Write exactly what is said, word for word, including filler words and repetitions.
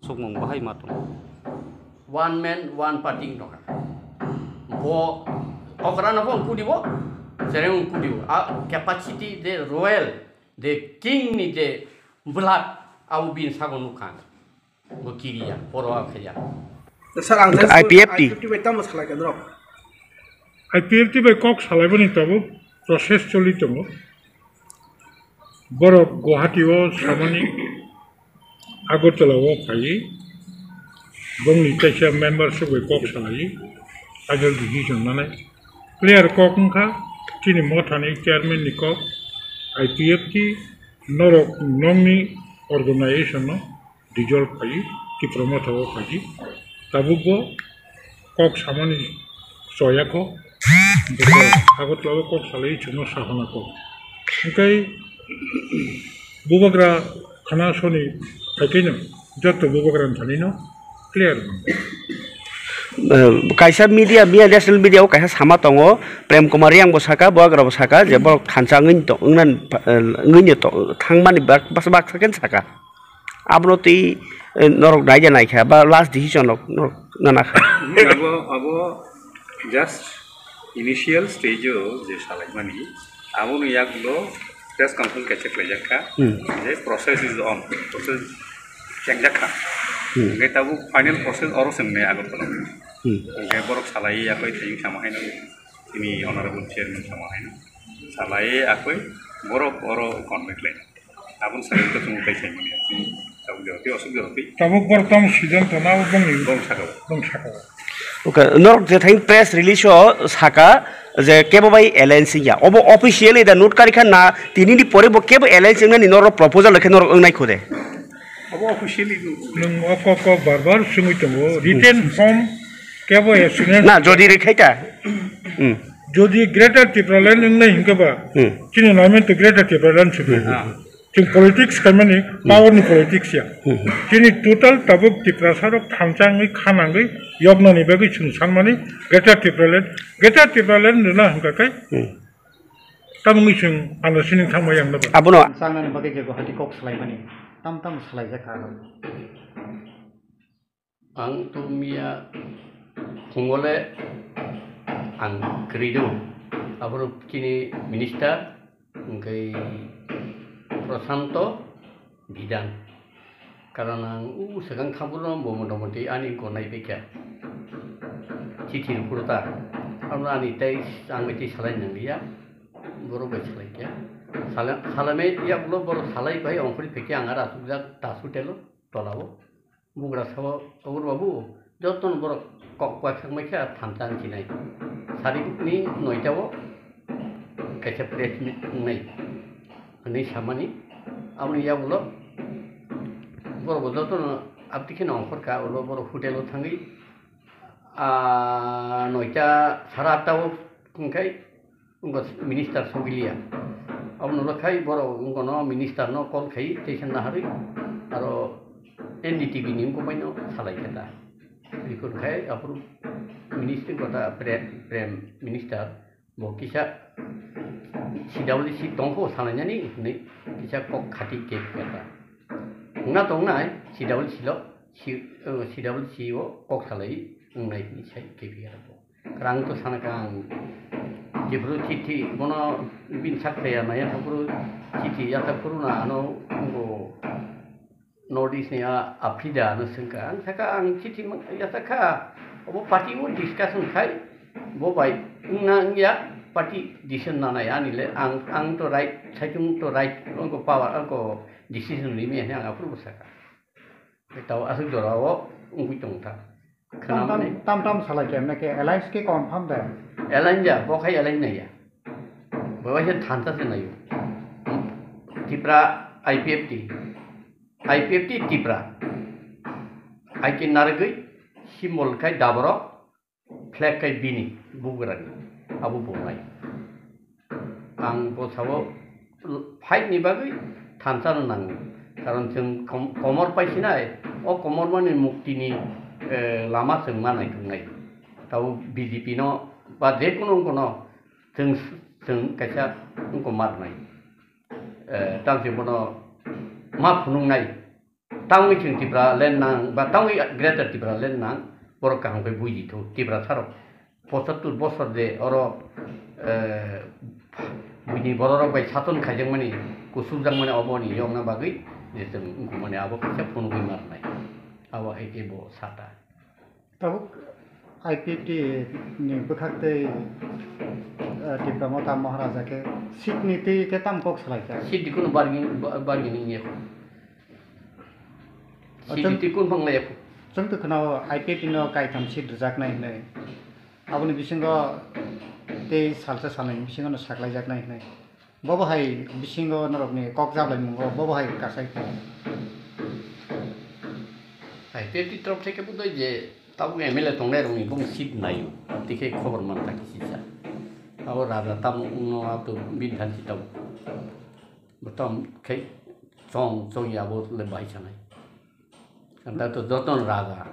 sukmung bahai ma tongo. One man, one party wng tongkha. Bo okra no bo wng kudi bo, chereng wng kudi bo. A capacity de royal, de king ni de blood abo bini sago nukha. Bo kiriya, poro a khaiya. Sir, ang just I P F T. I P F T bai tamo salai ka norok? I P F T bai kok salaibani tabuk process choli tongo. Borok Guwahati o samani Agartala o phaiwi bongni kaisa member swk bai kok salaiwi final decision nanai. Clear kok wngkha chini mothani chairman ni kok, I P F T norok nokni organization no dissolve khai Tipra Motha o khai. Tabuk bo kok samani choya kho. Agartala o kok salai chwngno sahana kok. Hwnkhe bubagra khana soni phaikhaino joto bubagra thani no clear. Eh, kaisa media, media, national media o kaisa sama tongo, Prem Kumar Reang bo saka, bubagra bo saka je borok thansa wngwi to-, wngnan, eh, wngwi to-, thangmani bak-, bas-, baksa khe saka. Abono twi, eh, norok naija naikha ba last decision rok norok nana kha. Abo, abo just initial stage o je salaimani, aboni yagulo press conference kaisa khlaijak kha. Hmm. Je process is on, process chengjak kha. Hmm. Hingke tabuk final process oro se wngnai Agartala. Hmm. Hingke borok salai yakoi thayung sama haino, tini honorable chairman sama haino salai yakoi borok oro convey khlai. Aboni sakao to chwng tai saimani, chwng tabuk jora twi, aswk jora twi. Tabuk borok tamo siddhanto na abo bongni bong sakao. Bong sakao. Okay, norok je thain press release o saka je kebo bai alliance ya. Obo officially da note karikha na tinini pore bo kebo alliance wngnani norok proposal rwkhe norok wngnai khode. Abo officially no. Nwng o kok kok bar bar swngwi tongo. Written form kebo assurance. Na, jodi rwkhai ta. Hmm. Jodi Greater Tipraland wngnai hinkhe ba, Hmm. chini naimani to Greater Tipraland sidi. Hmm. Chwng politics khaimani, Hmm. power ni politics ya. Hmm. Chini total tabuk Tiprasa rok thansa wngwi kha nangwi yoknani bagwi chwng sanmani Greater Tipraland, Greater Tipraland rwna hwnkha khe Hmm. tamungwi chwng understanding thangma yang nabo. Abono Changnani bagwi je Guwahati kok salaimani, tam tam salaijak kha. Ang to miya phungo le ang kwrwi do. Aboro chini minister, hwnkhe Prashanto Bidhan. Karon ang u swkang thampuro bo motamoti ani gonai pekya. Chithi rwphuru ta. Abo ani tei ang bai tei salai nangliya. Borok bai salai kya. Sala-, salamai yagulo borok salai bai ongkhorwi pekya ang ara asukjak ta sutelo tolao. Bugra sao, "Obor babu, jotono borok kok uaisuk mai khe thansa wng sinai. Sarikni noita o kaisa press meet wngnai," hwnwi samani. Aboni yagulo borok bo jotono aboni kheno ongkhor kha, ulo borok hotel o thangwi, ah, noita sara atta o wngkhai, Wngkha minister sogiliya. Aboni ulo khai borok wngkha no minister no call khai tei se naharwi aro N D T V ni wngkha bai no salai khe ta. Record khai aphuru minister kota Prem, Prem minister bo kisa C W C tongkho salainani hinwi kisa kok khati khe khe ta. Wngna tongnai C W C lo, C, uh, C W C o kok salai wngnai hinwi sai khe khe ta. Rang to sana kha ang. Jephuru chithi bono bini sak chaya maya phuru chithi yathak phuru na ano bo North East ni a Afrida ano sengkha. Ang saka ang chithi mang-, yathak kha. Obo party o discussion khai. Bo bai wngna wngya party decision nanai ani le ang, ang to right, saichung to right, angko power, angko decision rimi ang aphuru bo saka. Tao aswk jora o wngwi tong kha. Tam tam, khwnamani. Tam tam salai khe, nake alliance khe confirm da? Alliance ya, bo khai alliance nai ya. Bo waisa thansa se naio. Tipra I P F T. I P F T Tipra. Hai khe narwgwi symbol khai daborok. Flag khai bini bugrani abo bonai. Ang bo sao fight ni bagwi thansa no nango. Karon chwng kom-, komor paisinai, o komor mani mukti ni, eh, lama chwng ma naituknai. Tabo B J P no ba je kunu wngkha no chwng, chwng kaisa wngkha ma rwnai. Eh, tamo se bono ma phunuknai. Tangwi chwng Tipraland nang ba tangwi Greater Tipraland nang, borok kaham khe buji thung Tiprasarok. Pochattor bosor de oro, eh, buini bororok bai sason khaijakmani, kusurjakmani oboni yokna bagwi je chwng wngkukmani abo kaisa phunugwi ma rwnai. Abo hai khe bo sata. Tabuk I P F T ni bwkhak tei, eh, Tipra Motha Maharaja khe seat ni twi khe tam kok salaijak? Seat ni kunu bargaining, ba-, bargaining ya. O, Seat ni chwng, twi kunu bang laya. Chwng twi khwnao I P F T no kaitham seat rwjaknai hinwi. Aboni bisingo tei salsa salnwi bisingo no saklaijaknai hinwi. Bobo hai bisingo norokni kok jablaimungo bobo hai kasai khe. Hai, tei twi torop thai khe budai je tabuk M L A tongnai rokni bung seat naio, tei khe khobor man ta kisi sa. Abo raja tam no ato bin than si tabuk. Bo tam khe chong chong ya bo le bai sanai. Anta to joton raja,